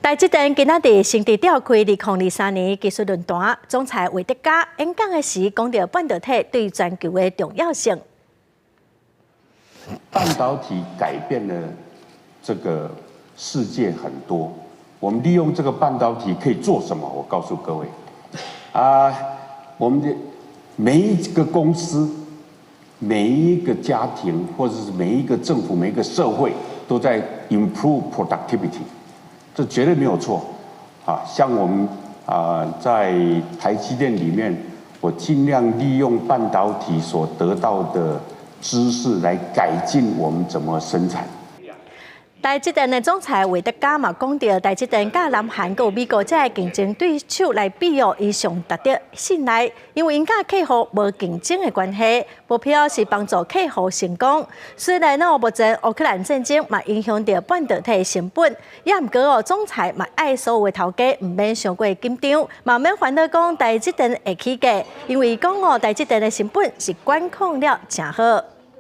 台積電今仔日新竹召開2023年技術論壇，總裁魏哲家演講的時講著半導體對全球的重要性。半導體改變了這個世界很多，我們利用這個半導體可以做什麼？我告訴各位，啊，我們的每一個公司、每一個家庭，或者是每一個政府、每一個社會，都在 improve productivity，這絕對沒有錯。啊，像我們啊，在台積電裡面，我盡量利用半導體所得到的知識來改進我們怎麼生產。台積電的總裁魏哲家嘛講著，台積電佮南韓佮美國這个競爭對手來比哦，伊上值得信賴，因為𪜶佮客戶無競爭的關係，目標是幫助客戶成功。雖然哦，目前烏克蘭戰爭嘛影響著半導體成本，也毋過哦，總裁嘛愛所有的頭家毋免傷過緊張，嘛免煩惱講台積電會起價，因為講哦，台積電的成本是管控了誠好。